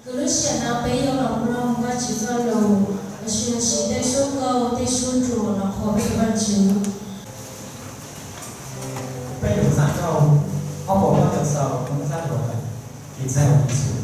Lub sij hawm no peb yuav los mloog Vajtswv txoj lus, los sis los siv tej suab nkauj tej suab ntsuam los qhuas peb Vajtswv. Peb yuav xav rau ob puas peb caug xaus, mus xab luas, ib txhiab ib txhiab.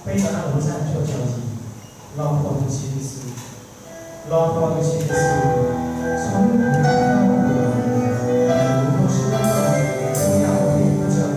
Peb rov qab los lub sij hawm cuaj caum yim, los qhuas tus Tswv Yexus, los qhuas tus Tswv Yexus, txhua lub ntuj tus muaj sib hlub, tus yam ua peb tus tsav.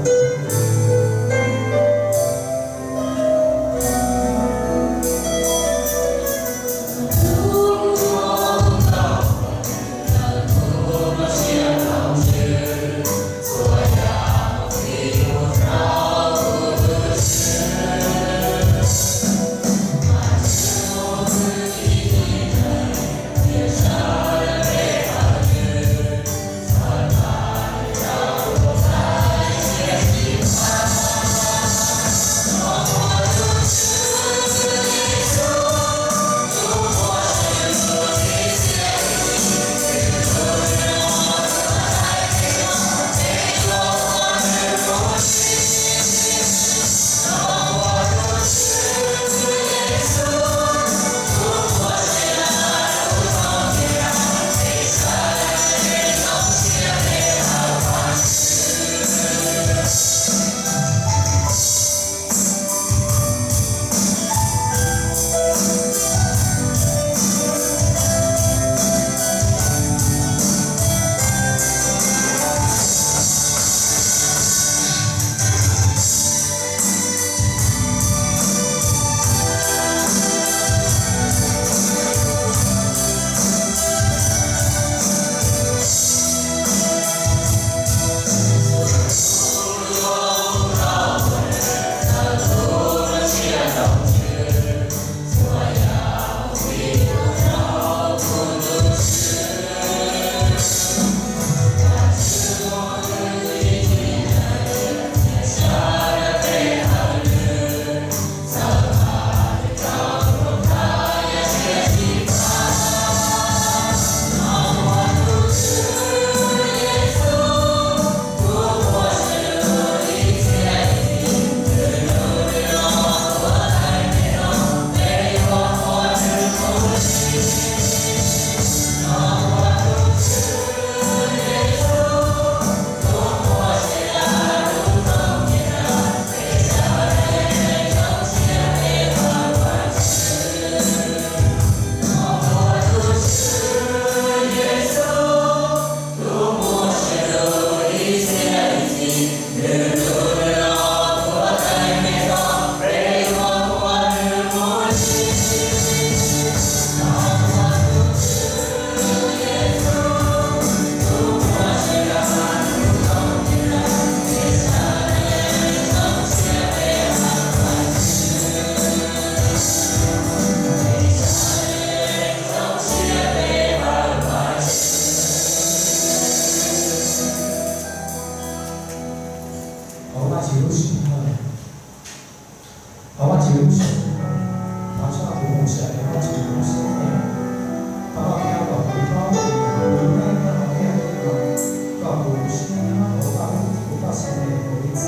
Vajtswv lub sij hawm, thov Vajtswv lub sij hawm, thov txoj kuv mus tsev Vajtswv lub sij hawm, thov Vajtswv kom kuv paub tias kuv lub neej nyob hauv ntiaj teb no, kom kuv siab nyob hauv Vajtswv, kuv txoj sia rau ib txhis.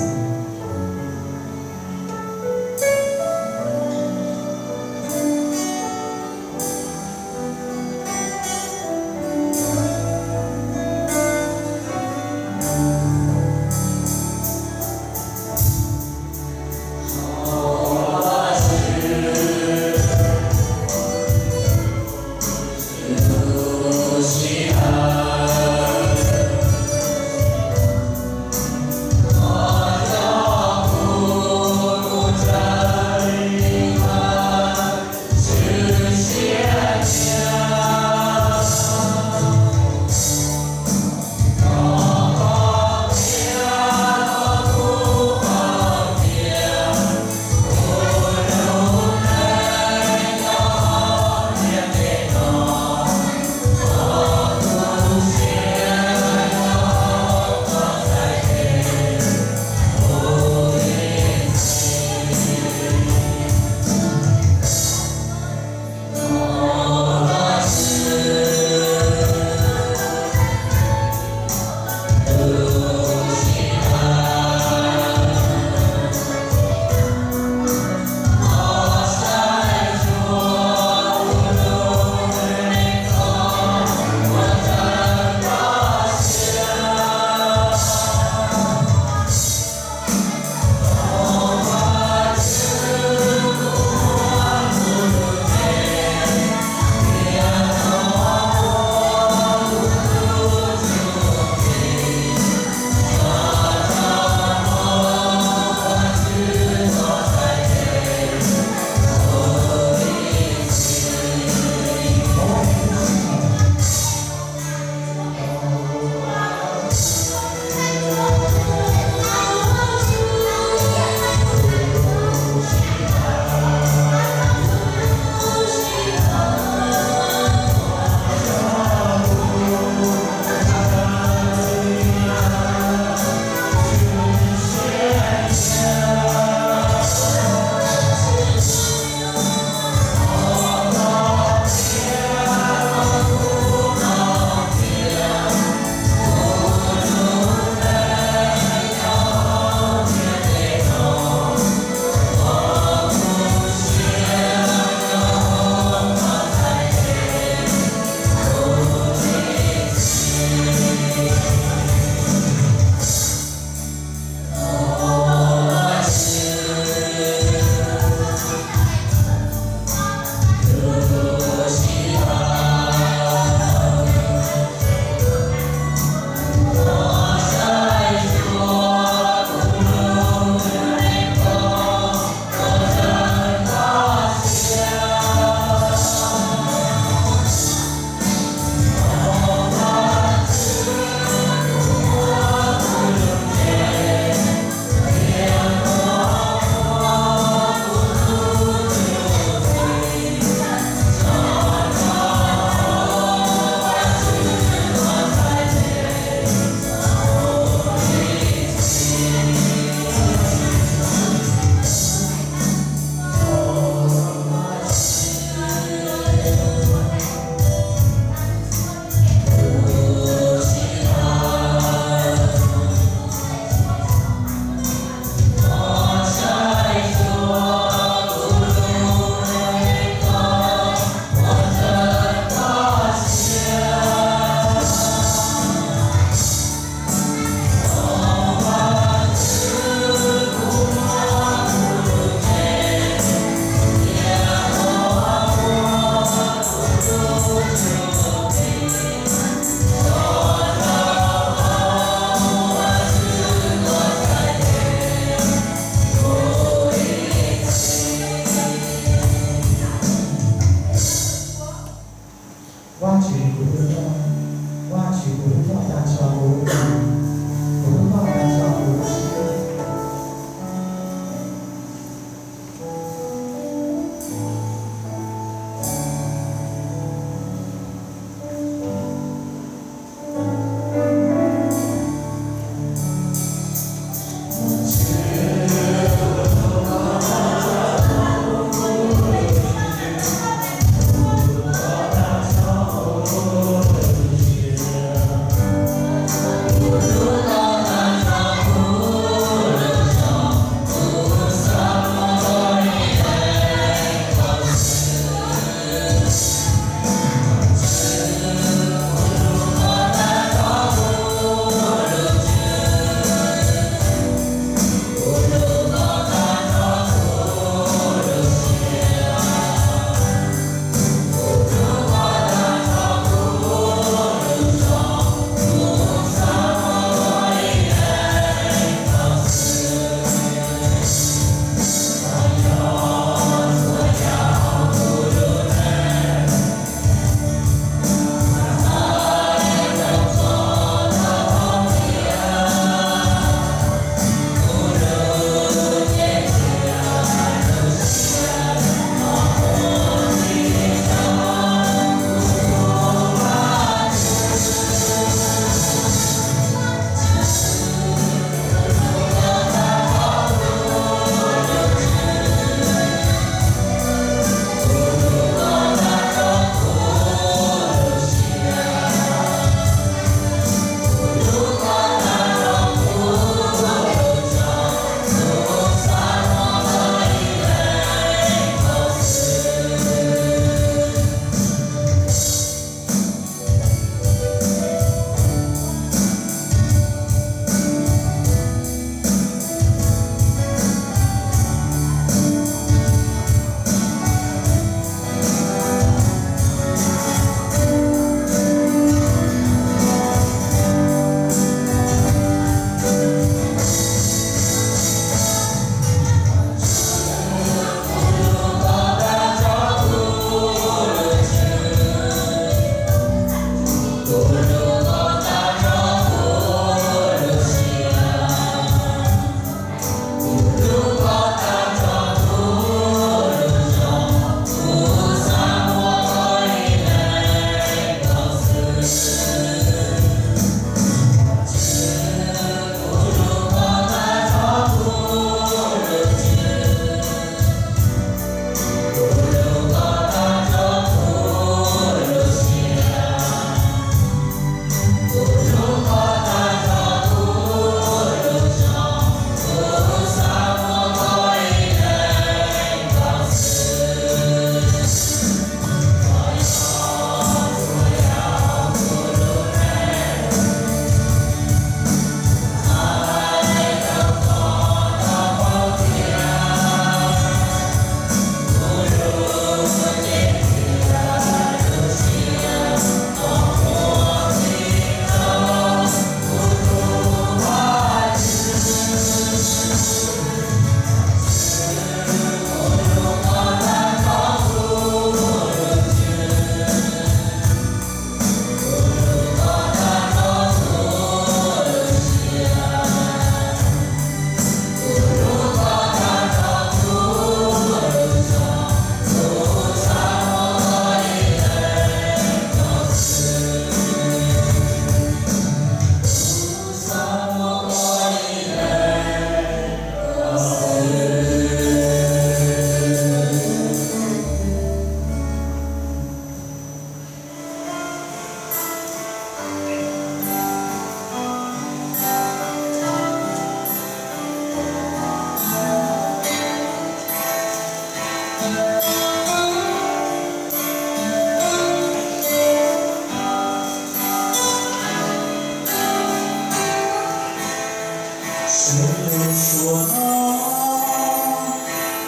Lub suab no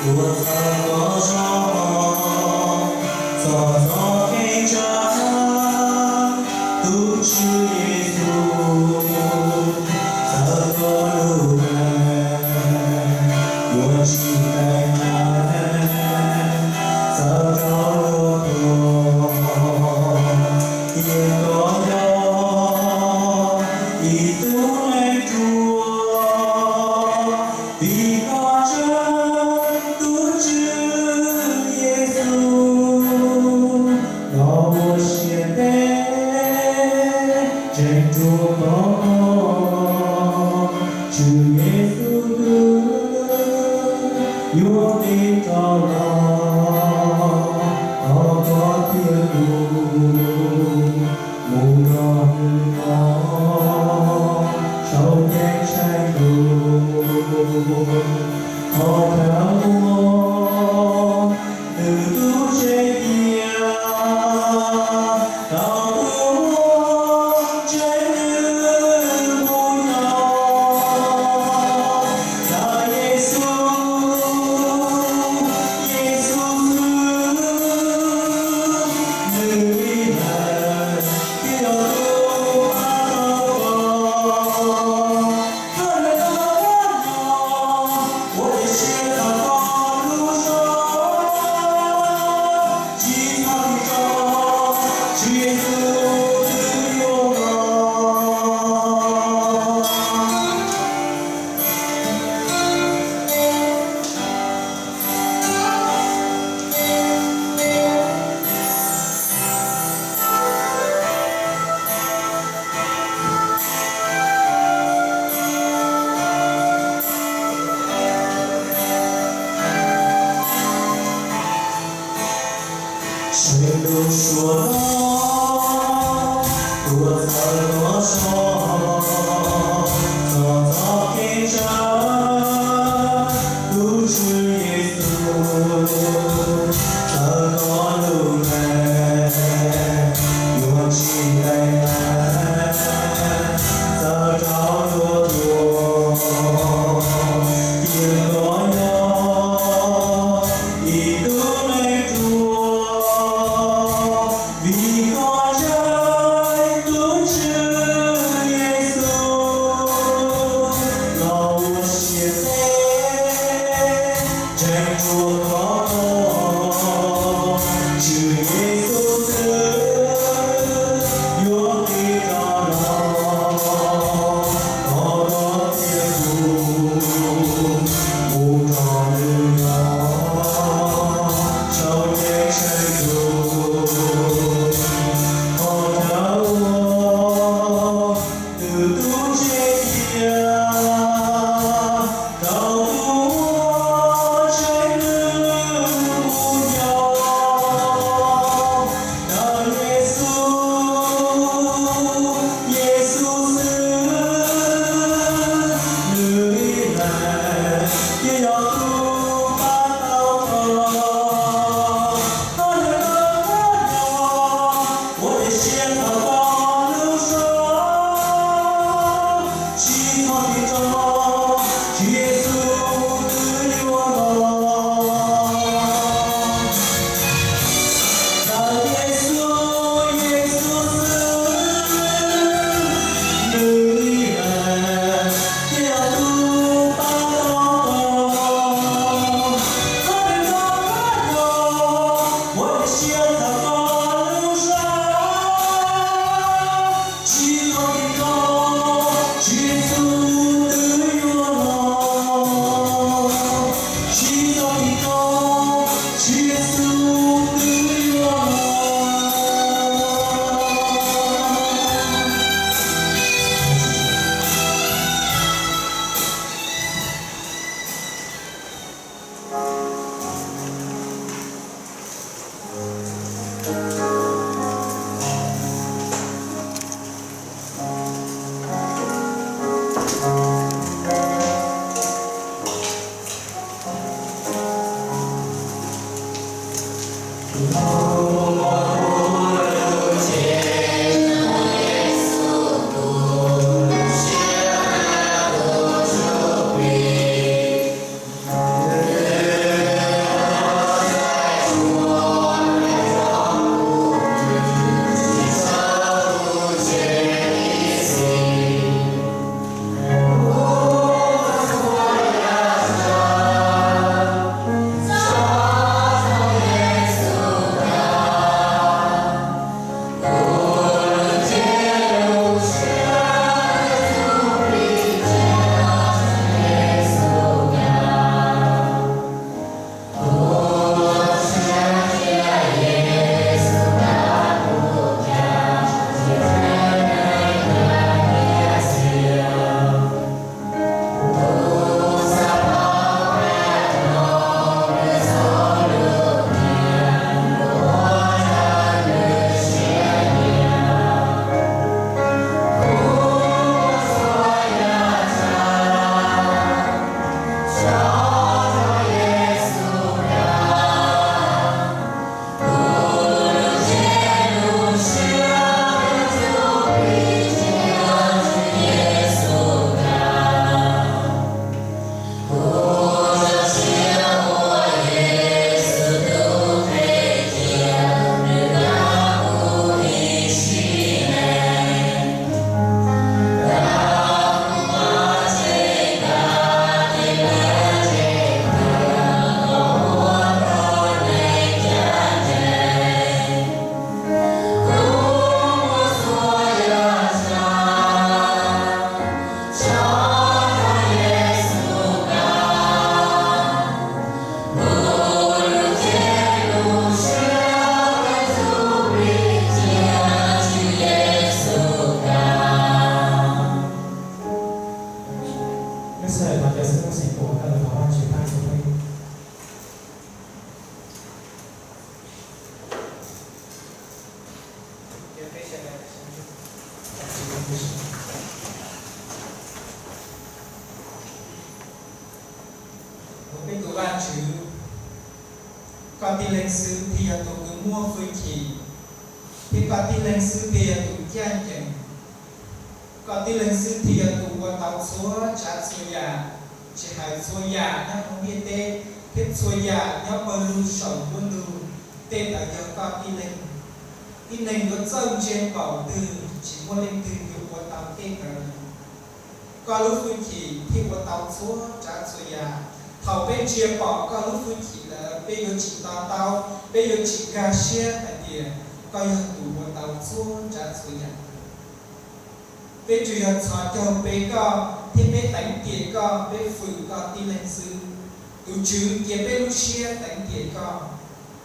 tuav txog koj zog, txog txoj kev ntsa, tus Tswv Yexus, txawm koj lub npe yuav tsis ntev, txawm rov luag tuag, tiam koj yog ib tug neeg ruam. Vim koj ntseeg tus Tswv Yexus los ua siab ntev, ntseeg dua koj, Tswv Yexus twb yuav tig rov los, thov koj thiab kuv mus nrog nws nyob saum ceeb tsheej ntuj. Thov caw mus nws tus tsev cia, tau tus uas ntseeg nws mus nyob. Ntawm Yexus, Yexus xwb, nws ib leeg thiaj yog tus pab tau koj. Thov lawv tau pab no, ua tiam sis txog koj lub zog, tsis txhob tig tso, Tswv Yexus twb yuav los. Sawv daws suav no tuav txog koj zog, txog txoj kev ntsa, tus Tswv Yexus, txawm koj lub npe yuav tsis ntev, txawm rov luag tuag, tiam koj yog ib tug neeg ruam. Vim koj ntseeg tus Tswv Yexus los ua siab ntev, ntseeg dua koj, Tswv Yexus twb yuav tig rov los, thov koj thiab kuv mus nrog nws nyob saum ceeb tsheej ntuj. Thov caw ua nws tus tsev cia, tau tus uas ntseeg nws mus nyob. Ntawm Yexus, Yexus xwb, nws ib leeg thiaj yog tus pab tau koj. Thov lawv tau pab no, ua tiam sis txog koj lub zog, tsis txhob tig tso, Tswv Yexus twb yuav los. Ntawm Yexus, Yexus xwb, nws ib leeg thiaj yog tus pab tau koj. Thov lawv tau pab no, ua tiam sis txog koj lub zog, tsis txhob tig tso, Tswv Yexus twb yuav los. Tsis txhob tig tso, Tswv Yexus twb yuav los. Vajtswv, koj tib leeg xwb thiaj yog tus uas muaj hwj chim, thiab koj tib leeg xwb thiaj yog tus ncaj ncees. Koj tib leeg xwb thiaj yog tus ua tau txhua tsav txhua yam, tsis hais txhua yam nyob hauv ntiaj teb thiab txhua yam nyob pawg lug saum ntuj, tej ntawd yog koj tib leeg. Tib neeg yuav txawj ntse npaum twg, tsis muaj leej twg yuav ua tau tej ntawd. Koj lub hwj chim thiaj ua tau txhua tsav txhua yam. Thaum peb ntsia pom koj lub hwj chim lawm, peb yuav tsis to taub, peb yuav tsis nkag siab hais tias koj yog tus ua tau txhua tsav txhua yam. Peb tsuas yog txhos caug pe koj thiab peb teev tiam koj, peb fwm koj tib leeg xwb. Tus Tswv, cia peb lub siab teev tiam koj.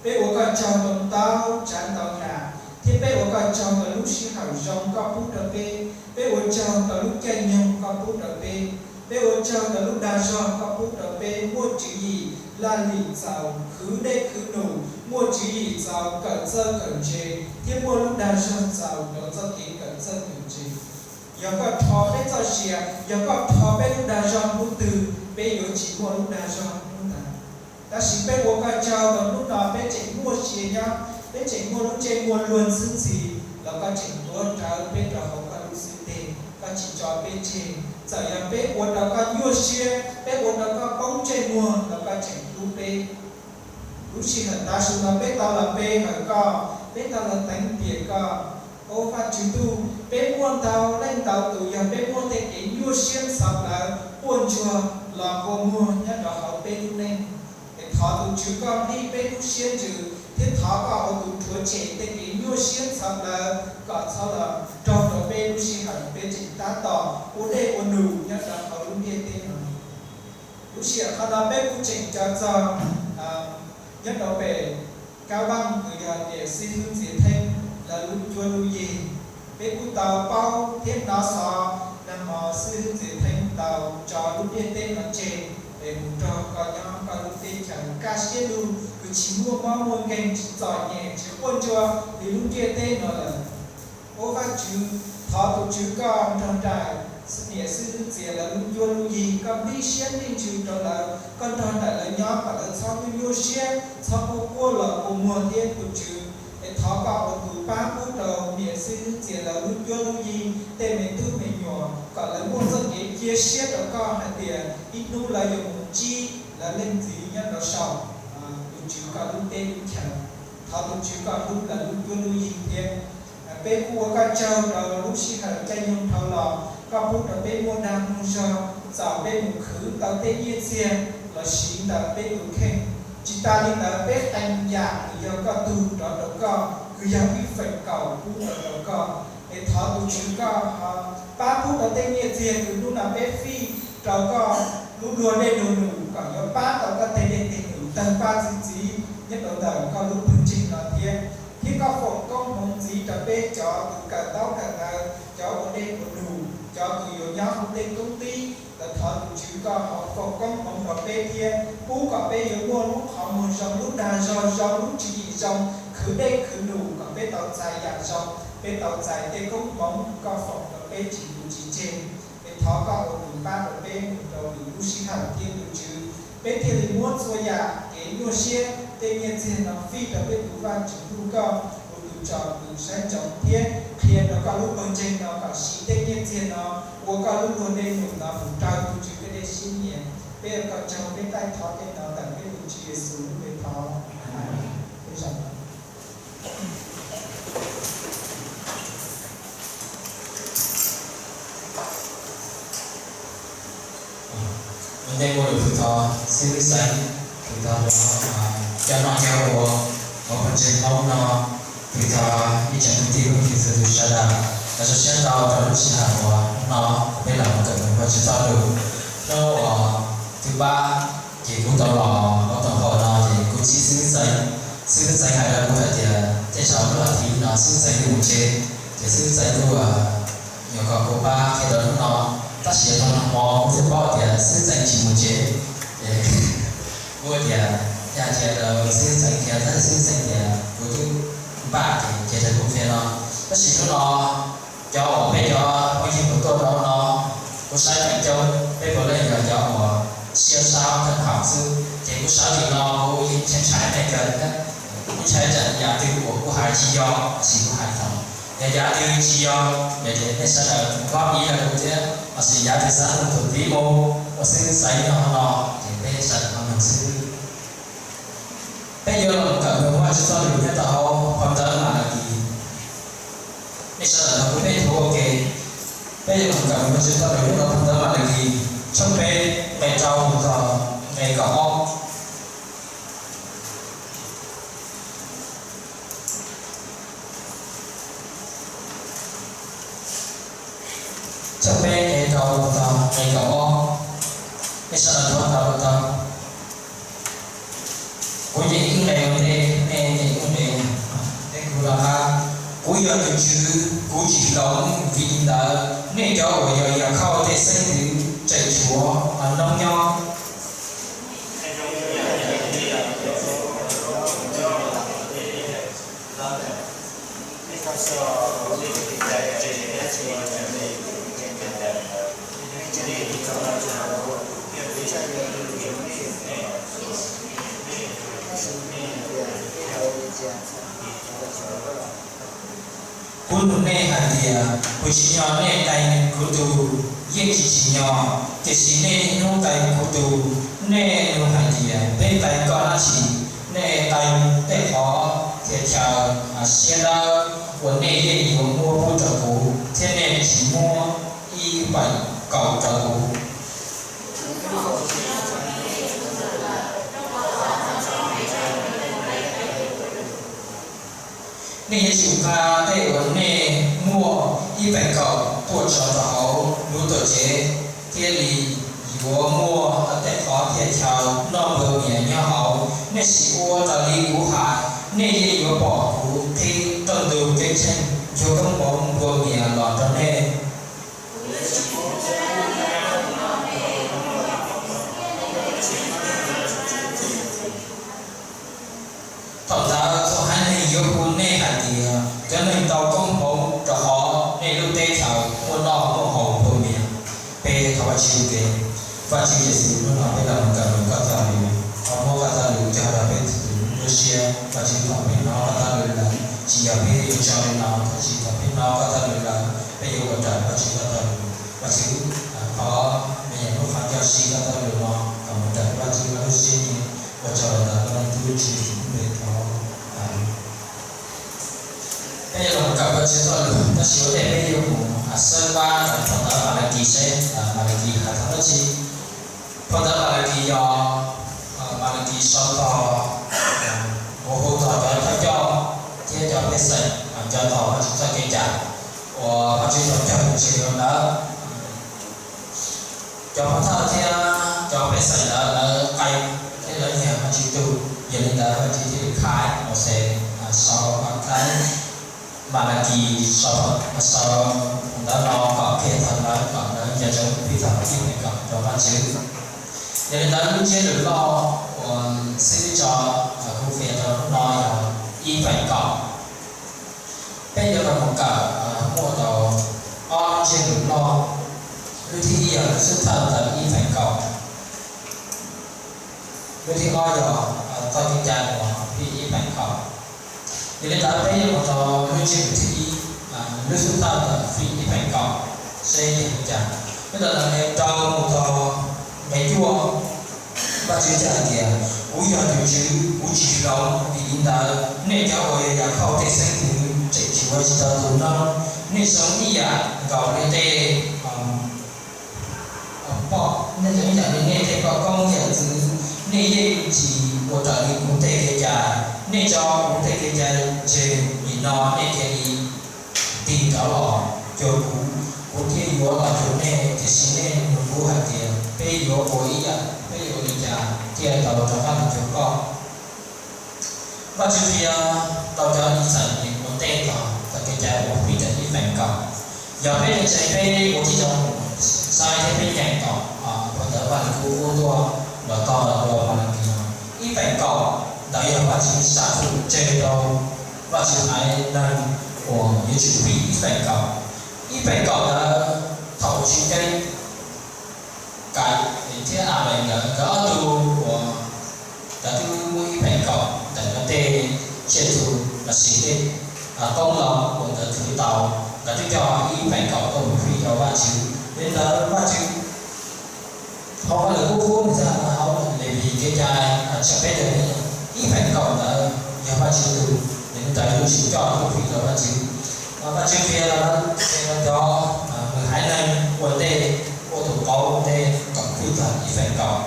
Peb ua koj tsaug rau ntau tsav ntau yam, thiab peb ua koj tsaug rau lub sij hawm zoo koj pub rau peb. Peb ua tsaug rau lub caij nyoog koj pub rau peb. Peb ua tsaug rau lub dag zog koj pub rau peb muaj tswv yim laj lim txaus khwv dej khwv num, muaj tswv yim txaus kawm txawj kawm ntse, thiab muaj lub dag zog txaus rau txoj kev kawm txawj kawm ntse. Yog koj rho peb txoj sia, yog koj rho peb lub dag zog hnub twg, peb yuav tsis muaj lub dag zog hnub ntawd. Tab sis peb ua koj tsaug rau hnub no peb tseem muaj sia nyob, peb tseem muaj lub ntsej muag luag ntxhi ntxhi los koj tseem tuav rawv peb rau hauv koj lub xib teg, koj tsis tso peb tseg. Txawm yog peb ua rau koj nyuaj siab, peb ua rau koj poob ntsej muag los koj tseem hlub peb. Lub sij hawm tav su no peb tau los pe hawm koj, peb tau los teev tiam koj. Au Vajtswv Ntuj, peb muaj ntau leej ntau tus, yog peb muaj tej kev nyuaj siab ntxhov plawv, quaj ntsuag los kua muag nyob rau hauv peb lub neej. Es thov tus Tswv koj nplij peb lub siab ntsws, thiab thov koj ua tus rhuav tshem tej kev nyuaj siab ntxhov plawv kom txhob los raug rau peb lub sij hawm peb tseem tab tom ua dej ua num nyob rau hauv lub ntiaj teb no. Lub sij hawm qhov no peb kuj tseem caw txog nyob rau pem Kab Vaj kws yog niam xib hwb Ntxias Theeb lawv lub cuab lub yig. Peb kuj tau paub thiab hnov xov nag hmo xib hwb Ntxias Theeb tau tso lub ntiaj teb no tseg es mus nrog koj nyob koj lub teb chaws kaj siab lug kws tsis muaj mob muaj nkeeg, tsis txom nyem, tsis quaj ntsuag li lub ntiaj teb no lawm. Au Vajtswv, thov tus Tswv koj nrog nraim niam xib hwb Ntxias lawv lub cuab lub yig, koj nplij siab nplij ntsws rau lawv, koj nrog nraim lawv nyob kom lawv txhob nyuaj nyuaj siab, txhob quaj quaj los kua muag thiab tus Tswv. Es thov koj ua tus pab pub rau niam xib hwb Ntxias lawv lub cuab lub yig tej me tub me nyuam kom lawv muaj txoj kev cia siab rau koj hais tias ib hnub lawv yuav mus ntsib lawv leej txiv nyob rau saum tus Tswv koj lub teb lub chaws. Thov tus Tswv koj hlub lawv lub cuab lub yig thiab. Peb kuj ua koj tsaug rau lub sij hawm caij nyoog dhau los koj pub rau peb muaj dag muaj zog, txaus peb mus khwv tau tej nyiaj txiag los siv ntawm peb tus kheej. Tsis tas li ntawd peb qee yam kws yog koj tug rov rau koj, kws yog ib feem kaum pub rov rau koj. Es thov tus Tswv koj ho pab pub rau tej nyiaj txiag kws hnub no peb fij rau koj lub luag dej luag num kom yuav pab tau koj tej dej tej num tawg paj txi txiv nyob rau ntawm koj lub pawg ntseeg no thiab. Thiab koj foom koob hmoov ntxiv rau peb cov kws kawm ntaub kawm ntawv, cov ua dej ua num, cov kws yuav nyob hauv tej koob tib, los thov tus Tswv koj ho foom koob hmoov rau peb thiab pub kom peb yuav muaj lub qhov muag zoo, lub dag zog zoo, lub tswv yim zoo, khwv dej khwv num kom peb tau txais yam zoo, peb tau txais tej koob hmoov koj foom rau peb tsis tu tsis tseg. Es thov koj ua tus pab rau peb mus rau lwm lub sij hawm thiab tus Tswv, peb thiaj li muab txhua yam kev nyuaj siab tej nyiaj txiag no fij rau peb tus Vajtswv Ntuj koj ua tus tsom kwm saib ntsoov thiab qhia rau koj lub pawg ntseeg no kom siv tej nyiaj txiag no ua koj lub luag dej num no mus raws tus Tswv koj dej siab nyiam. Peb ua koj tsaug, peb taij thov tej no ntawm peb tus Tswv Yexus lub npe thov. Amees. Ua ntej ua lus thov xib hwb Xeeb, thov cov nom cov ua hauv pawg ntseeg Hmoob no, thov ib tsoom kwv tij phooj ywg txhua tus sawv daws, thov zoo siab ntau rau lub sij hawm uas hnub no peb los mus kawm tus Vajtswv txoj lus. Hnub uas thib pab ces kuv tau los hauv toom hau no ces kuv txib xib hwb Xeeb. Xib hwb Xeeb hais rau kuv hais tias tej zaum hnub vas thiv no xib hwb Xeeb yuav mus tsev, ces xib hwb Xeeb kuj nyuam qhuav kuv pab qhia rau hnub no, tab sis yog txog nag hmo kuv thiaj paub tias xib hwb Xeeb tsis mus tsev. Ces kuv tias, yog tias xib hwb Xeeb tias, tab sis xib hwb Xeeb tias kuv twb npaj ces cia rau kuv qhia no. Tab sis hnub no cov uas peb cov phooj ywg uas tuaj rau no, kuv saib feem coob peb puav leej yog cov uas siab sab kheej haum xwb. Ces kuv sawv ntawm no kuv yeej ntshai ntshai kawg thiab, kuv ntshai tsam yav twg uas kuv hais tsis yog los sis kuv hais tau. Yog yav twg tsis yog, yog ces nej sawv daws góp ib los kuv thiab, los sis yav twg xav mloog tus tib mus ua xib hwb xaiv nyob hauv no, ces peb sawv daws ho mloog xwb. Peb yuav los kawm mloog Vajtswv txoj lus nyob rau hauv phau ntawv Malakis. Nej sawv daws nrog kuv peb ua ke, peb yuav los kawm Vajtswv txoj lus nyob rau phau ntawv Malakis tshooj peb nqe rau mus txog nqe kaum ob. Tshooj peb nqe rau mus txog nqe kaum ob. Nej sawv daws nrog kuv tau. Kuv nyeem ib nqe ua ntej, nej nyeem ib nqe ntej kuv los hab. Kuv yog tus Tswv, kuv tsis hloov, vim li ntawd nej cov uas yog Yakhauj tej xeeb ntxwv tseem tshuav noob nyob. Kuv nug nej hais tias, puas tsim nyog nej qee kuv tug? Yeej tsis tsim nyog, tiam sis nej niaj hnub qee kuv tug. Nej nug hais tias, peb qee koj dab tsi? Nej qee tej qhov thiab chaw siab dawb uas nej yeej yuav muab pub rau kuv, thiab nej tsis muab ib feem kaum rau kuv. Nej yuav tsum nqa tej uas nej muaj ib feem kaum tuaj tso rau hauv lub tuam tsev, thiaj li yuav muaj tej qhov thiab chaw noj nplua mias nyob hauv. Nej sim ua raws li kuv hais, nej yeej yuav pom kuv qhib rooj ntug ceeb tsheej nchuav koob hmoov nplua mias los rau nej. Thaum ntawd txhua haiv neeg yuav hu nej hais tias cov neeg tau koob hmoov, rau qhov nej lub teb chaws muaj noj muaj haus nplua mias. Peb thov Vajtswv ua ke. Vajtswv Yexus, hnub no peb los mus kawm koj txoj lus, thov muab koj txoj lus cog rau peb tus lub siab. Vajtswv, thaum peb hnov koj txoj lus lawm, tsis yog peb yuav tso li no, tab sis thaum peb hnov koj txoj lus lawm, peb yuav ua raws Vajtswv koj txoj lus. Vajtswv, thov me nyuam lub qhov ncauj siv koj txoj lus no kom mus raws Vajtswv koj lub siab nyiam. Ua tsaug los ntawm koj leej tub Tswv Yexus lub npe thov. Peb yuav los kawm Vajtswv txoj lus, tab sis ua ntej peb yuav mus xawb pab rau phau ntawv Malakis seb Malakis hais txog dab tsi. Phau ntawv Malakis yog Malakis sau txog, uas hu txog cov thawj coj thiab cov pej xeem, cov tau Vajtswv txoj kev cai uas Vajtswv tau cog tus tseg rau ntawd. Cov pov thawj thiab cov pej xeem ntawd lawv qee thiab lawv nyiam Vajtswv tug, yog li ntawd Vajtswv thiaj li qhia Mauxes sau Malakis sau ntawv no kom qhia txog lawv kom lawv nco ntsoov pib txog ib feem kaum rau Vajtswv. Yog li ntawd lub ntsiab lus loj uas xib hwb tso kuv qhia rau hnub no yog ib feem kaum. Peb yuav los mus kawm muaj tau ob lub ntsiab lus loj. Lub thib ib yog lub xub thawj ntawm ib feem kaum. Lub thib ob yog txoj kev cai uas fij ib feem kaum. Yog li ntawd peb yuav mus rau lub ntsiab lus thib ib, lub xub thawj ntawm fij ib feem kaum, seb yog li cas. Nyob rau ntawm nqe rau mus txog nqe cuaj, Vajtswv txawm hais tias, kuv yog tus Tswv, kuv tsis hloov, vim li ntawd nej cov uas yog Yakhauj tej xeeb ntxwv tseem tshuav tsis tau tu noob. Nej zoo ib yam nkaus li tej poj, nej zoo ib yam li nej tej poj koob yawm txwv, nej yeej tsis ua raws li kuv tej kev cai, nej tso kuv tej kev cai tseg. Nim no nej cia li tig rov los cuag kuv, kuv thiaj yuav los cuag nej. Tiam sis nej nug kuv hais tias, peb yuav ua ib yam, peb yuav ua li cas thiaj tau rov qab los cuag koj? Vajtswv qhia rau cov Yixalayees ua ntej txog txoj kev cai uas fij ib feem kaum. Yog peb ntseeg, peb ua tib zoo saib thiab peb nyeem tom phau ntawv Vajluskub Qub tuaj los txog rau Malakis no, ib feem kaum ntawd yog Vajtswv sam hwm tseg rau Vajtswv haiv neeg uas yuav tsum fij ib feem kaum. Ib feem kaum ntawd thaum Tswv Keeb, Kaim thiab Anpees nkawd, nkawd ob tug uas tej tsiaj txhu lossis tej qoob loo uas nkawd khwv tau, nkawd twb coj ib feem kaum tuaj mus fij rau Vajtswv. Yog li ntawd Vajtswv hauv Vajluskub Qub thiab hauv Levis kev cai tshiab peb tias ib feem kaum ntawd yog Vajtswv tug, yog li ntawd yuav tsum coj tuaj fij rau Vajtswv. Vajtswv qhia rau cov haiv neeg ua ntej, ua tus qauv ua ntej kom fij tag ib feem kaum.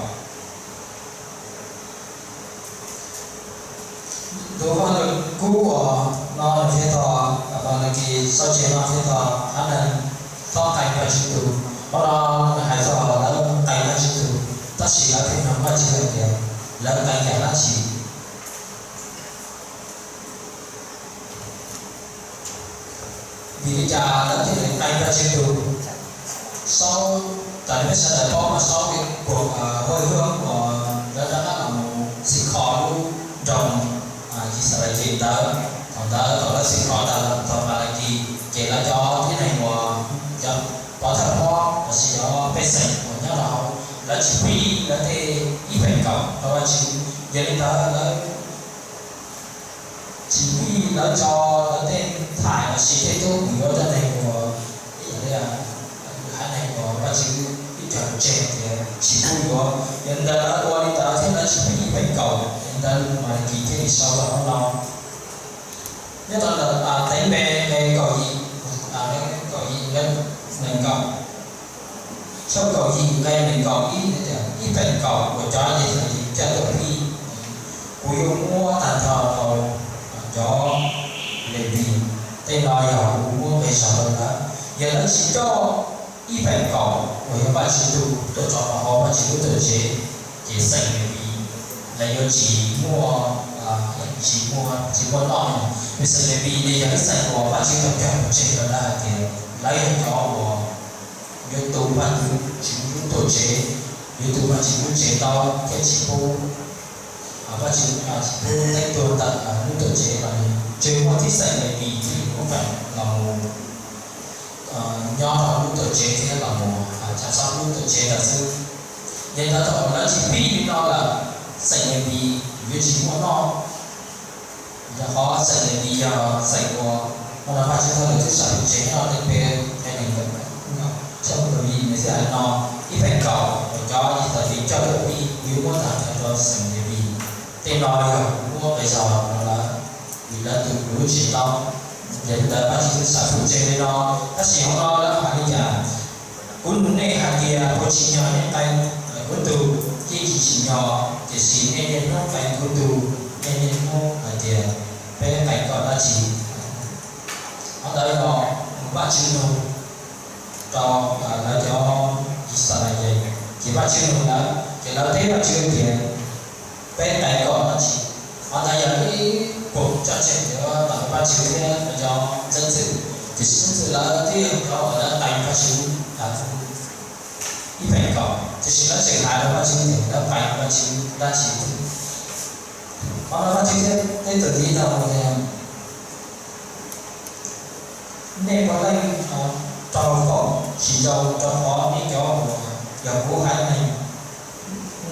Tus Vajluskub uas no nws qhia txog, Vajluskub Tshiab no qhia txog haiv neeg txhob qee Vajtswv tug. Qhov no nws hais txog lawv qee Vajtswv tug, tab sis lawv pheej nug Vajtswv hais tias lawv qee yam dab tsi. Vim li cas lawv thiaj li qee Vajtswv tug? Saub, raws li peb sawv daws paub mas Saub ib puag huj huam uas lawv rov qab los mus txhim kho lub nroog Yixalayees ntawd. Thaum ntawd thaum lawv txhim kho tag lawm thaum Malakis ces lawv cov tib neeg uas cov pov thawj hlob lossis cov pej xeem uas nyob rau hauv lawv tsis fij lawv tej ib feem kaum rau Vajtswv. Yog li ntawd lawv tsis fij lawv tso lawv tej thaim lossis tej tub mus yuav cov neeg uas ib yam li haiv neeg uas Vajtswv ib co tseg tias tsis pub yuav. Yog li ntawd lawv ua li ntawd thiab lawv tsis fij ib feem kaum, yog li ntawd Malakis thiaj li sau rau hauv no. Nyob rau ntawm teev npe nqe kaum yim, nqe kaum yim nqe nees nkaum, tshooj kaum yim nqe nees nkaum ib tias, ib feem kaum uas cov Yixalayees coj tuaj fij, kuv yuav muab tag nrho rau cov Levis. Tej no yog kuv muab nqi zog rau lawv. Yog lawv tsis coj ib feem kaum uas yog Vajtswv tug tuaj tso rau hauv Vajtswv lub tuam tsev, ces xeem Levis lawv yuav tsis muaj, tsis muaj, tsis muaj noj li. Vim xeem Levis nws yog ib xeem uas Vajtswv tau cog tseg rau lawv hais tias lawv yog cov uas yuav tu Vajtswv lub tuam tsev, yuav tu Vajtswv lub tsev ntaub thiab tsis pub Vajtswv, tsis pub teeb tuag ntawm lub tuam tsev los. Tsuas muaj tib xeem Levis thiaj li muaj feem los mus nyob rau hauv lub tuam tsev thiab los mus chăm sóc lub tuam tsev ntawd xwb. Yog li ntawd thaum lawv tsis fij li no lawm, xeem Levis yuav tsis muaj noj. Rau qhov xeem Levis yog xeem uas ua no Vajtswv txoj lus thiab sam hwm tseg nyob rau tej peb, tshooj kaum yim nws thiaj hais no, ib feem kaum uas cov Yixalayees coj tuaj fij, kuv yuav muab tag nrho rau xeem Levis. Tej no yog kuv muab nqi zog rau lawv, vim lawv tu kuv lub tsev ntaub. Yog li ntawd Vajtswv thiaj sam hwm tseg li no. Tab sis hauv no lawv hais li cas? Kuv nug nej hais tias puas tsim nyog nej qee kuv tug? Yeej tsis tsim nyog, tiam sis nej niaj hnub qee kuv tug, nej niaj hnub hais tias peb qee koj dab tsi? Qhov ntawd yog Vajtswv nug rau lawv cov Yixalayees, ces Vajtswv nug lawv, ces lawv teb Vajtswv tias peb qee koj dab tsi? Qhov ntawd yog ib puas coj tseg ntawm Vajtswv thiab lawv cov xeeb ntxwv, tiam sis xeeb ntxwv lawv twb yog cov uas lawv qee Vajtswv ib feem kaum, tiam sis lawv tseem hais rau Vajtswv tias lawv qee Vajtswv dab tsi. Qhov no Vajtswv thiaj teb txuas ntxiv rau tias nej puav leej raug foom tsis zoo, rau qhov nej cov uas yog kuv haiv neeg,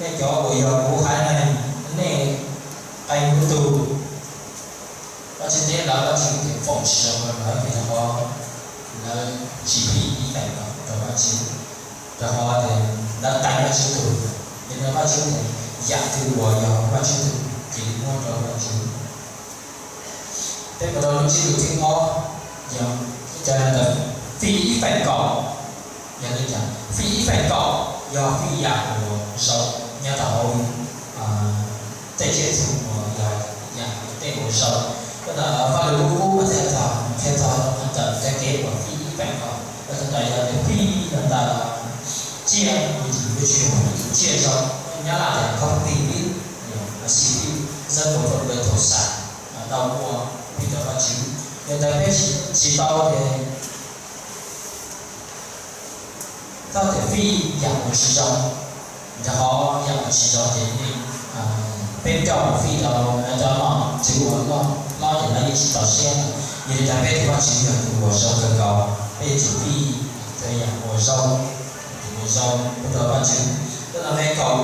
nej cov uas yog kuv haiv neeg, nej qee kuv tug. Vajtswv teb lawv, Vajtswv tias foom tsis zoo rau lawv vim rau qhov lawv tsis fij ib feem kaum rau Vajtswv, rau qhov tias lawv qee Vajtswv tug. Yog li ntawd Vajtswv tias yam twg uas yog Vajtswv tug cia li muab rau Vajtswv. Peb mus rau lub ntsiab lus thib ob, yog ib co ntawm fij ib feem kaum. Yog li cas fij ib feem kaum? Yog fij yam uas zoo nyob rau hauv tej tsiaj txhu uas yog yam tej uas zoo. Vaj Lug Kub Kub mas thiaj tau qhia txog ntawm cov kev uas fij ib feem kaum. Yog tus ntawd yog tias fij ntawm tsiaj, yuav tsum fij tus tsiaj zoo, Nyab Laj tias khov ti pib, lossis fij zaj kaum rau lawv thaum sam tau muaj fij rau Vajtswv. Yog ntawd peb tsis tau tias txhob tias fij yam uas tsis zoo, rau qhov yam uas tsis zoo ces peb coj mus fij rau cov nom tswv uas loj ces lawv yeej tsis txaus siab. Yog li ntawd peb tus Vajtswv yog tus uas zoo kawg nkaus, peb yuav tsum fij yam uas zoo, tus uas zoo pub rau Vajtswv. Nyob rau nqe kaum,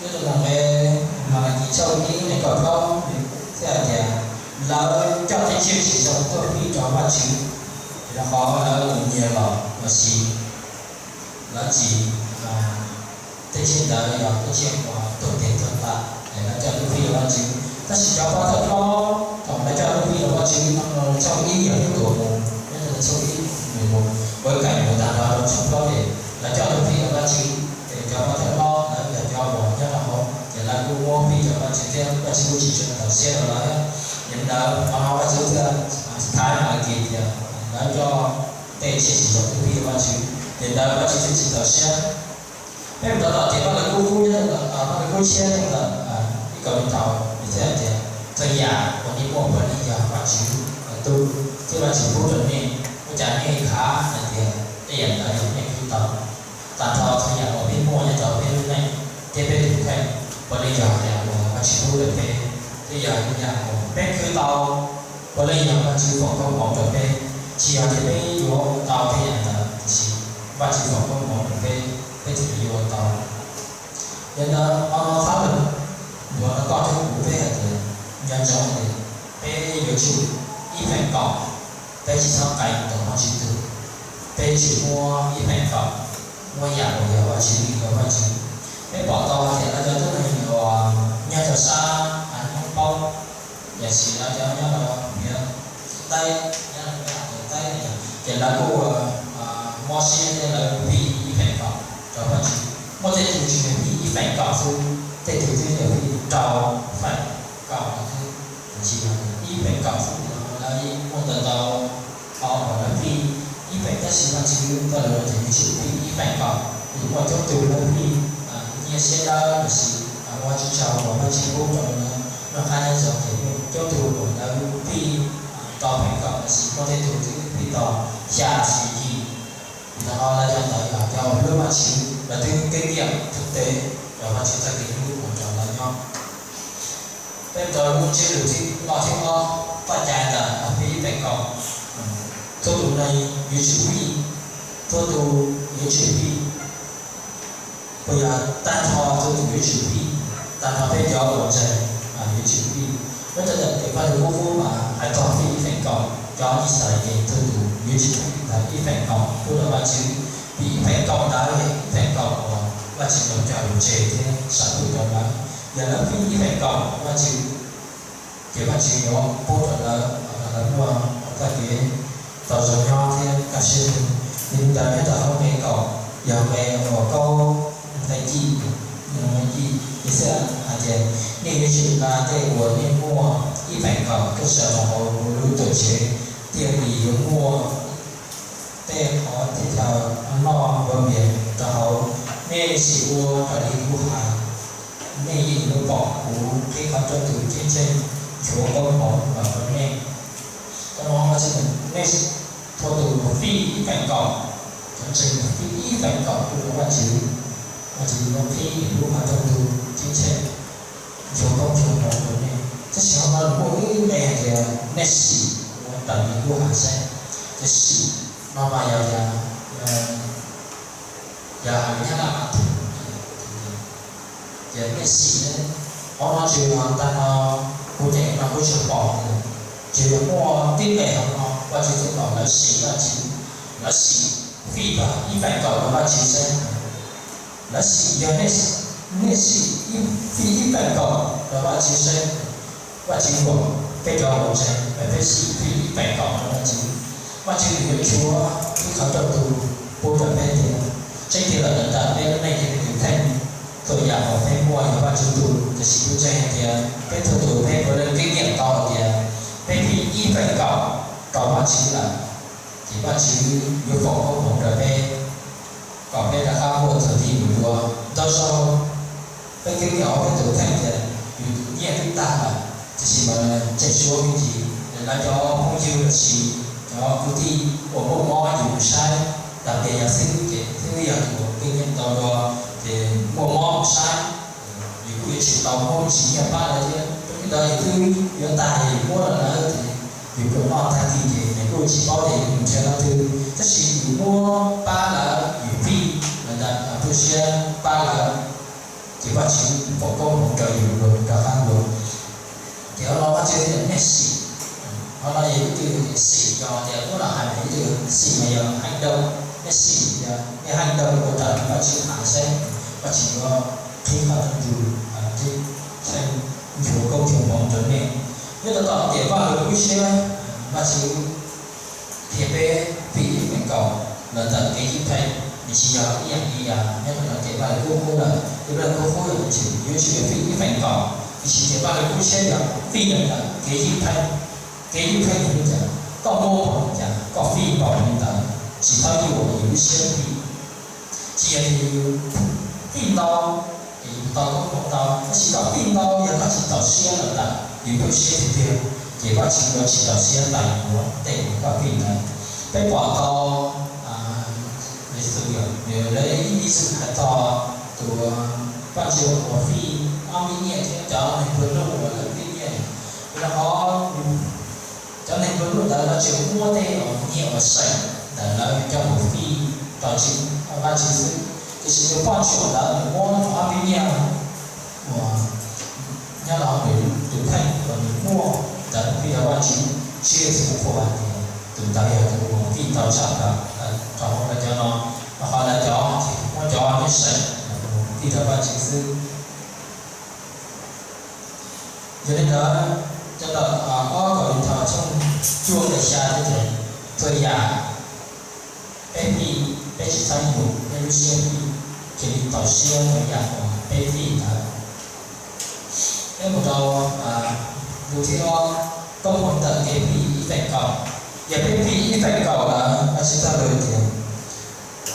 nyob rau nqe Malakis Tshooj ib nees nkaum plaub thiaj hais tias lawv coj tej tsiaj tsis zoo tuaj fij rau Vajtswv, rau qhov lawv mus nyiag los los sis lawv tsis, tej tsiaj ntawd yog tej tsiaj uas tuag tes tuag taw, es lawv coj tuaj fij rau Vajtswv. Tab sis cov pov thawj hlob thaum lawv coj tuaj fij rau Vajtswv no, tshooj ib yog ib tuam mus, nyob rau tshooj ib mus mus, ua kaim mus tag nrho rau tshooj plaub ces lawv coj tuaj fij rau Vajtswv. Ces cov pov thawj hlob lawv yog cov uas nyob rau hauv ces lawv kuj muab fij rau Vajtswv thiab Vajtswv kuj tsis tshua txaus siab rau lawv. Yog li ntawd qhov no Vajtswv thiaj thaiv hais kiag tias lawv coj tej tsiaj tsis zoo tuaj fij rau Vajtswv, ces ntawd Vajtswv thiaj tsis txaus siab. Peb mus rau tom tias Vaj Lwm Kub Kub nyob rau tom, Vaj Lwm Kub Tshiab nyob rau tom ib kaum li rau, nws thiaj hais tias txhua yam uas nej muaj puav leej yog Vajtswv tug thiab Vajtswv pub rau nej, ua cas nej khav hais tias tej yam ntawd yog nej khwv tau? Tag nrho txhua yam uas peb muaj nyob rau peb lub neej thiab peb tus kheej puav leej yog yam uas Vajtswv pub rau peb, thiab yog yam uas peb khwv tau, puav leej yog Vajtswv foom koob hmoov rau peb. Tsis yog tias peb yuav ua tau tej yam ntawd, tiam sis Vajtswv foom koob hmoov rau peb, peb thiaj li yuav ua tau. Yog li ntawd, qhov no txhab lawm, yuav rau koj thiab kuv peb hais tias nco ntsoov tias peb yuav tsum ib feem kaum, peb tsis txhob qees mus tom Vajtswv tug. Peb yuav tsum muab ib feem kaum muab yam uas yog Vajtswv li yog Vajtswv. Peb pom tau hais tias lawv cov tub neeg uas nyob rau sab Av Nyoob Paub, tiam sis lawv cov nyob rau Miv Teeb, nyob rau Miv Teeb no ces lawv kuj mob siab thiab lawv fij ib feem kaum rau Vajtswv. Muaj tej tug tsis yog fij ib feem kaum xwb, tej tug twb yog fij rau feem kaum no xwb. Tiam sis ib feem kaum xwb no lawv yeej muaj ntau ntau qhov uas lawv fij ib feem, tab sis Vajtswv txoj lus no ces yuav tsum fij ib feem kaum. Vim muaj coob tug lawv fij nyiaj siab dawb los sis ua tswv tsaug uas Vajtswv pub rau lawv noj qab nyob zoo, ces muaj coob tug uas lawv fij tau feem kaum los sis muaj tej tug twb fij tau xya los sis yim. Vim li no lawv cov ntawd yog cov uas hlub Vajtswv, lawv twb kev kiag thwj tes rau Vajtswv txoj kev hlub uas rau lawv nyob. Peb rau lub ntsiab lus thib no thib ob, txoj cai ntawm fij ib feem kaum. Txhua tus neeg yuav tsum fij, txhua tus yuav tsum fij, puas yog tag nrho txhua tus yuav tsum fij, tag nrho peb cov uas ntseeg yuav tsum fij. Nyob rau ntawm kev Vaj Lwm Kub Kub mas hais txog fij ib feem kaum, cov Yixalayees txhua tus yuav tsum fij ib feem kaum pub rau Vajtswv, vim ib feem kaum ntawd yog ib feem kaum uas Vajtswv tau cog lus tseg thiab sam pum rau lawv. Yog lawv fij ib feem kaum rau Vajtswv, ces Vajtswv yuav pub rau lawv, lawv muaj txoj kev tau zoo nyob thiab kaj siab. Yog li ntawd nyob rau hauv nqe kaum, yog nqe uas kaum nqe yim, nqe yim, Yixalayees hais tias, nej yuav tsum nqa tej uas nej muaj ib feem kaum tuaj sawv rau hauv kuv lub tuam tsev, thiaj li yuav muaj tej qhov teb chaws noj ua npias rau hauv. Nej sim ua raws li kuv hais, nej yeej yuav pom kuv qhib qhov rooj tus ceeb tsheej nchuav koob hmoov los rau nej. Qhov no Vajtswv, nej txhua tus fij ib feem kaum, cov ntseeg fij ib feem kaum tuaj rau Vajtswv, Vajtswv yuav qhib lub qhov rooj tus ceeb tsheej nchuav koob nchuav hmoov rau nej. Tab sis qhov no nws muaj ib nqe hais tias nej sim ua raws li kuv hais saib. Tiam sis no mas yog tias, yog hais lus Nyab Laj mas, ces nej sim ne, qhov no tsuas yog tag no kuv nyeem no kuv tsuas pom tias tsuas yog muaj tib nqe hauv no Vajtswv txhais kom lawv sim Vajtswv, lawv sim fij ib feem kaum rau Vajtswv saib. Lawv sim, yog nej sim fij ib feem kaum rau Vajtswv saib, Vajtswv kom peb cov uas ntseeg peb sim fij ib feem kaum rau Vajtswv, Vajtswv nws yuav tshuav ib qhov rooj tus pub rau peb tiag. Tseeb tiag lawm, nyob ntawm peb lub neej ces peb tus kheej, txhua yam uas peb muaj yog Vajtswv tus, tiam sis kuv ntseeg hais tias peb txhua tus peb puav leej kev nyiam tau hais tias peb fij ib feem kaum rau Vajtswv lawm, ces Vajtswv yuav foom koob hmoov rau peb, kom peb rov qab muaj txuj ci mus dua ntau zaus. Peb kev nyiam hauv peb tus kheej tias yus tus nyiaj twb tag lawm, tiam sis mas tseem suav me ntsis, lawv cov phooj ywg los sis cov kwv tij uas muaj mob yus mus saib, tag tias yog xib hwb ces xib hwb yog tus uas kev nyiam tau dua, ces muaj mob mus saib, yus kuj yuav tsum tau muab me ntsis nyiaj pab lawv thiab. Rau qhov ntawd yus twb yuav tag es yus muab rau lawv ces yus kuj noj tag kis ces nws kuj tsis paub tias yus mus nrhiav leej twg, tab sis yus muab pab lawv, yus fij lawv ntawd tu siab pab lawv, ces Vajtswv pom koob hmoov rau yus dua rov qab dua. Ces qhov no Vajtswv tias nej sim, qhov no yog ib tug sim, yog tias muab los hais mas ib tug sim mas yog heej dau, nej sim yog nej heej dau ua raws li Vajtswv hais saib Vajtswv yuav qhib qhov rooj ntug, qhib, nchuav koob nchuav hmoov rau nej. Nyob rau tom tiam Vaj Lwm Kub Siab, Vajtswv qhia peb fij ib feem kaum los ntawm kev ywj pheej, nws tsis yog ib yam li yam nyob rau tom tiam Vaj Lwm Kub Qub lawm. Tiam Vaj Lwm Kub Qub lawm nws tseem yuav tsum yog fij ib feem kaum, tiam sis tiam Vaj Lwm Kub Siab yog fij los ntawm kev ywj pheej. Kev ywj pheej yog li cas? Koj muaj npaum li cas koj fij npaum li ntawd, tsis txhob yuam yus lub siab fij. Tsis yog tias yus fij ntau ces yus tau koob hmoov ntau, tab sis koj fij ntau yog koj tsis txaus siab los ntawm yus lub siab tiag tiag, ces Vajtswv yuav tsis txaus siab tais yuav tej uas koj fij ntawd. Peb pom tau, ib xwm hais txog tus vaj ntxwv uas fij ob me nyiaj thiab cov neeg nplua nuj uas lawv fij nyiaj, rau qhov cov neeg nplua nuj ntawd lawv tseem muab tej uas nyiaj uas seem ntawm lawv cov uas fij rau Vajtswv xwb, tiam sis tus poj ntsuam ntawd nws muab ob me nyiaj uas nyob rau hauv nws tus kheej uas nws muaj ntawd fij rau Vajtswv, Tswv Yexus kuj qhuas hais tias tus ntawd yog tus uas fij tau tshaj plaws rau hauv lawv cov no, rau qhov lawv cov ces muab cov nyiaj seem fij rau Vajtswv xwb. Yog li ntawd, cov ntawm ob Kauleethaus tshooj cuaj nqe xya thiab tias, txhua yam peb fij peb tsis txhob yuam peb lub siab fij, cia li txaus siab rau yam uas peb fij ntawd. Peb mus rau ntu thib ob, koob hmoov ntawm kev fij ib feem kaum. Yog peb fij ib feem kaum lawm, Vajtswv txoj lus tias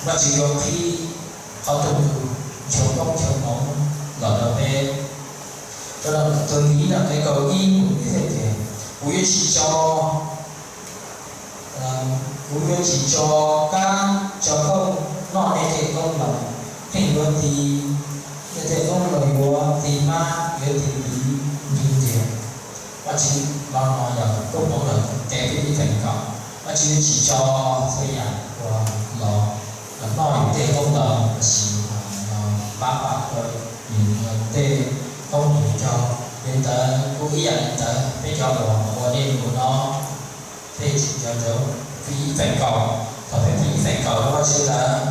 Vajtswv yuav qhib qhov rooj ntug nchuav koob nchuav hmoov los rau peb. Rau tus ntxiv no, nqe kaum ib mus thiaj tias, kuv yuav tsis tso, kuv yuav tsis tso kab tso koob noj nej tej koob laus, pheej yuav ti, nej tej koob laus yuav ti mab yuav ti viv nrig ntiag. Vajtswv los no yog koob hmoov ntawm kev fij ib feem kaum, Vajtswv yuav tsis tso txhua yam uas los noj yus tej koob laus lossis los pab pam rau yus tej koob yus cog. Yog li ntawd kuj ib yam li ntawd, peb cov uas ua dej ua no, peb tseem nco ntsoov fij ib feem kaum. Thaum peb fij ib feem kaum rau Vajtswv lawm,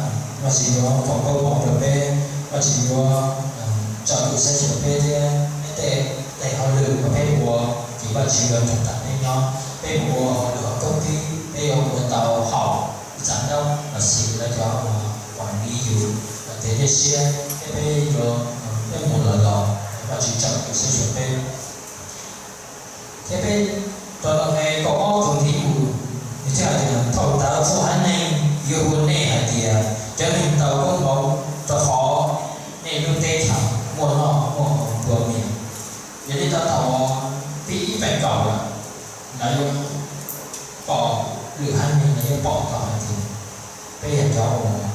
Vajtswv yuav foom koob hmoov rau peb, Vajtswv yuav tsom kwm saib xyuas peb thiab peb tej, tej hauj lwm uas peb ua, ces Vajtswv yuav nrog nraim peb nyob. Peb mus ua hauj lwm hauv koob tib, peb yuav ua tau haum ib txhia nraug lossis lawv cov uas pom li yus los tes dej siab, thiab peb yuav, peb mus lawm los Vajtswv tsom kwm saib xyuas peb. Thiab peb rov los nqe kaum ob txuas ntxiv mus, nws thiaj hais tias, thaum ntawd txhua haiv neeg yuav hu nej hais tias cov neeg tau koob hmoov, rau qhov nej lub teb chaws muaj noj muaj haus nplua mias. Yog li ntawd thaum fij ib feem kaum lawm, lawv yuav pom, lwm haiv neeg lawv yuav pom tau hais tias peb yog cov uas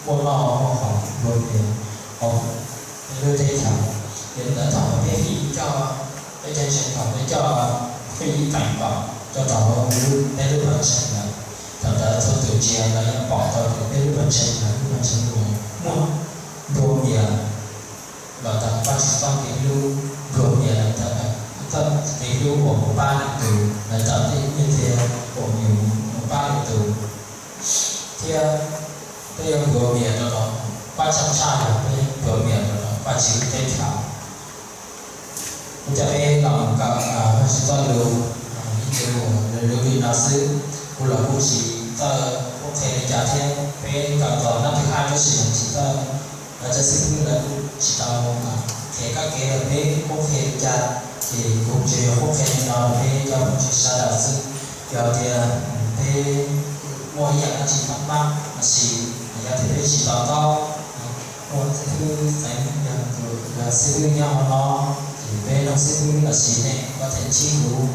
muaj noj muaj haus nplua mias hauv peb lub teb chaws. Yog li ntawd thaum peb fij coj, peb cov ntseeg thaum peb coj fij ib feem kaum coj rau hauv peb lub pawg ntseeg lawm, thaum ntawd txhua tus tsis hais lawv yuav pom tau tias peb lub pawg ntseeg, lawv lub pawg ntseeg uas muaj nplua mias los ntawm Vajtswv txoj kev hlub, nplua mias los ntawm txoj kev hlub uas mus pab lwm tus, los ntawm tej nyiaj txiag uas yus mus pab lwm tus, thiab peb yuav nplua mias rau, pab tshaj tshaj yog peb nplua mias rau Vajtswv teb chaws. Kuv coj peb los kawm Vajtswv txoj lus, ib txwm lus li no xwb, kuv los kuj tsis txawj qhuab qhia li cas thiab, peb kawm txog nab twb haj tab sis tsis txawj, lawv cov xib hwb lawv kuj tsis tau qhia kab ke rau peb qhuab qhia li cas, ces kuv tsuas yog qhuab qhia li no rau peb cov phooj ywg sawv daws xwb. Yog tias peb muaj ib yam dab tsi maj maj lossis yog tias peb tsis to taub, muaj xib hwb xeev, yog tus, yog xib hwb nyob hauv no, ces peb noog xib hwb lossis nej koj them ntsib kuv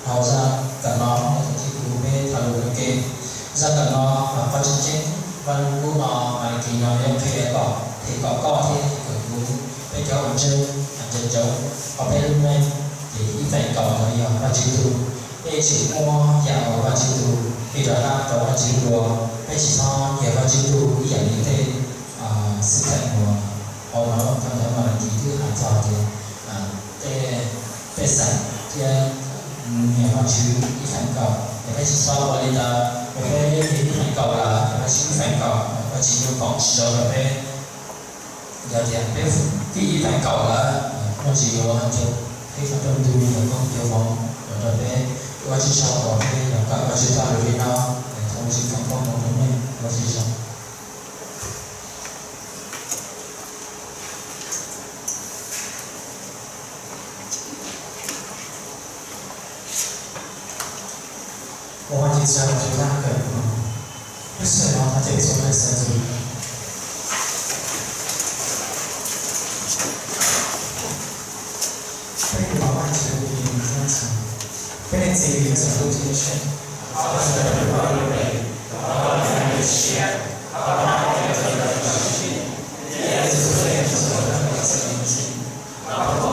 hauv zaj kawm no, koj them ntsib kuv peb tham lus ua ke. Zaj kawm no mas qhov tseem ceeb, Vaj Lwm Kub no mas kis no yuav qhia kom, qhia kom koj thiab qhia kom kuv, peb cov uas ntseeg, ntseeg tsoom hauv peb lub neej, ces ib feem kaum no yog Vajtswv tug. Peb tseem muaj yam uas Vajtswv tug, peb rov qab rau Vajtswv dua, peb tsis txhob nyiag Vajtswv tug ib yam li tej xwm txheej uas Hauv no thaum ntawd mas Leej Txiv twb hais txog tias tej pej xeem thiab niam Vajtswv ib feem kaum, ces peb tsis txhob ua li ntawd, ces peb ib feem kaum lawm, Vajtswv ib feem kaum, Vajtswv yuav foom tsis tau rau peb. Yog tias peb fij ib feem kaum lawm, Vajtswv yuav hais tias peb tsis tau ntu yog koob yog hmoov los rau peb. Ua tsaug uas peb los kawm Vajtswv txoj lus li no, thov Vajtswv foom koob hmoov rau nej, ua tsaug. Ua Vajtswv tsaug rau lub sij hawm no, lub sij hawm no thov caw txhua tus sawv ntxov. Peb thov Vajtswv li no, peb Leej Txiv nyob saum ntuj ceeb tsheej, peb tus ntxhais no hais tias, Haleluya, Vajtswv Yexus, Haleluya, Amees. Haleluya, Vajtswv Yexus, nws yog peb tus Cawm Seej. Amees.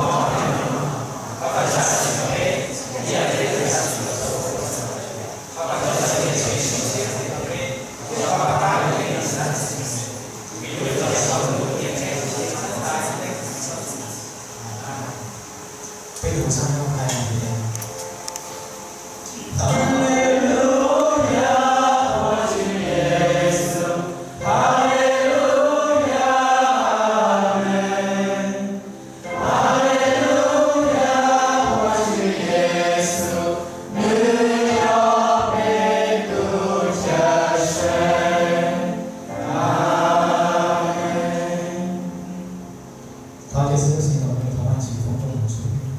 Thov caw txhua tus sawv ntxov, thov Vajtswv foom koob hmoov rau peb.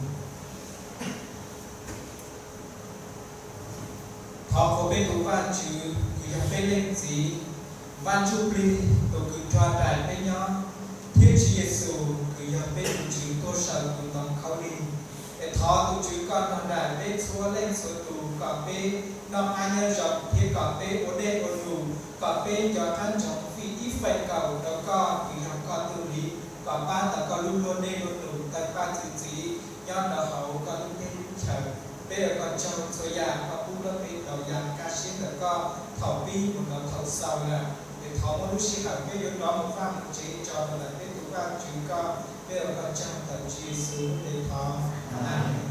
Thov qhuas peb tus Vajtswv, kws yog peb Leej Txiv, Vaj Ntsuj Plig, tus kws nrog nraim peb nyob, thiab Tswv Yexus, kws yog peb tus Tswv tuaj saws tus ntoo khaub lig. Es thov tus Tswv koj nrog nraim peb txhua leej txhua tus kom peb noj qab nyob zoo thiab kom peb ua dej ua num, kom peb nco qab ntsoov fij ib feem kaum rau koj kws yog koj tug hli, kom pab tau koj lub luag dej luag num tawg paj txi txiv nyob rau hauv koj lub teb lub chaws. Peb ua koj tsaug txhua yam koj pub rau peb tau yam kaj siab ntawm koj thaum pib mus rau thaum xaus lawm. Es thov muaj lub sij hawm peb yuav rov mus vaj mus tsev tso rau ntawm peb tus Vajtswv koj. Peb ua koj tsaug ntawm Tswv Yexus lub npe thov. Amees.